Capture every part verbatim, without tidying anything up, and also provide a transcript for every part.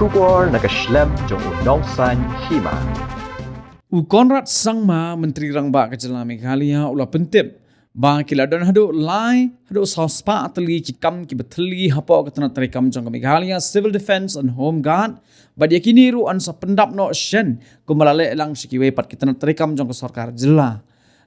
Khubor na ka shlem jong u nongsan hima. U Conrad Sangma, Myntri Rangbah ka Jylla Meghalaya, u la pyntip ba ki la don haduh lai haduh saw spah tylli ki kam kiba thylli hapoh ka tnat treikam jong ka Meghalaya Civil Defence and Home Guard, bad ïa kine ruh yn sa pyndap noh shen kumba la leh lang sha kiwei pat ki tnat treikam jong ka sorkar jylla.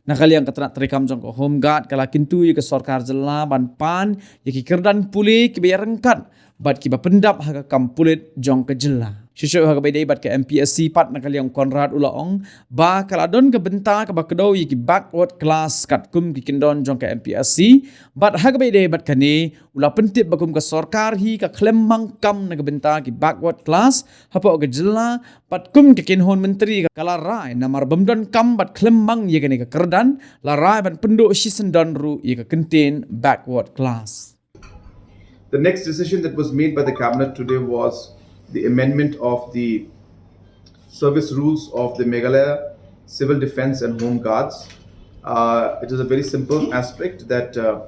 Na ka liang ka tnat treikam jong ka Home Guard ka la kyntu ïa ka sorkar jylla ban pan ïa ki kyrdan pule kiba ïaryngkat bad kiba pyndap ha ka kam pulit jong ka jylla. Shuh shuh ha kaba ïadei bad ka M P S C pat, na ka liang u Conrad u la ong ba ka la don ka bynta kaba kdew ïa ki backward class katkum ki kyndon jong ka M P S C, bad ha kaba ïadei bad kane u la pyntip ba kum ka sorkar hi ka khlem mang kam na ka bynta ki backward class hapoh ka jylla, bad kum ka kynhun myntri ka la rai namar bym don kam bad khlem mang ïa kane ka kyrdan, la rai ban pynduh shisyndon ruh ïa ka kyntien backward class. The next decision that was made by the cabinet today was the amendment of the service rules of the Meghalaya Civil Defence and Home Guards. Uh, it is a very simple aspect that uh,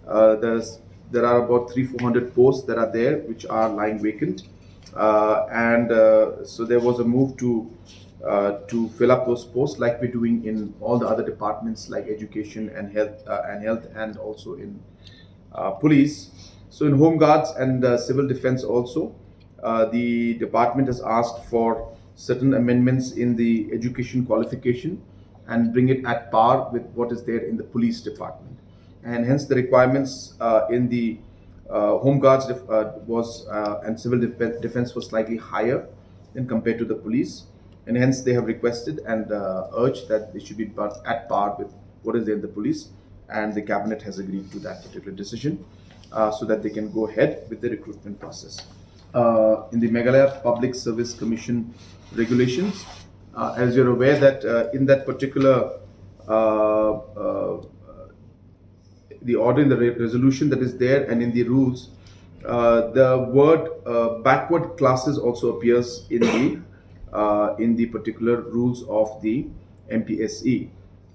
uh, there's, there are about three, four hundred posts that are there which are lying vacant. Uh, and uh, so there was a move to uh, to fill up those posts like we're doing in all the other departments like education and health uh, and health and also in uh, police. So in home guards and uh, civil defense also, uh, the department has asked for certain amendments in the education qualification and bring it at par with what is there in the police department. And hence the requirements uh, in the uh, home guards def- uh, was uh, and civil def- defense was slightly higher than compared to the police, and hence they have requested and uh, urged that they should be par- at par with what is there in the police, and the cabinet has agreed to that particular decision uh, so that they can go ahead with the recruitment process. Uh, in the Meghalaya Public Service Commission regulations, uh, as you're aware that uh, in that particular uh, uh, the order in the re- resolution that is there and in the rules, uh, the word uh, backward classes also appears in the uh, in the particular rules of the M P S E,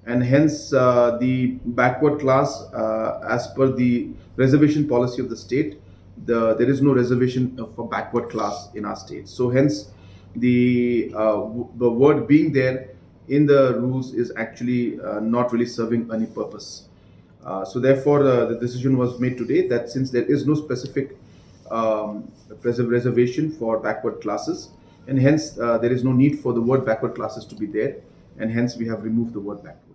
and hence uh, the backward class, uh, as per the reservation policy of the state, the there is no reservation for backward class in our state. So hence, the uh, w- the word being there in the rules is actually uh, not really serving any purpose. Uh, so therefore, uh, the decision was made today that since there is no specific um, preserve reservation for backward classes, and hence uh, there is no need for the word backward classes to be there, and hence we have removed the word backward.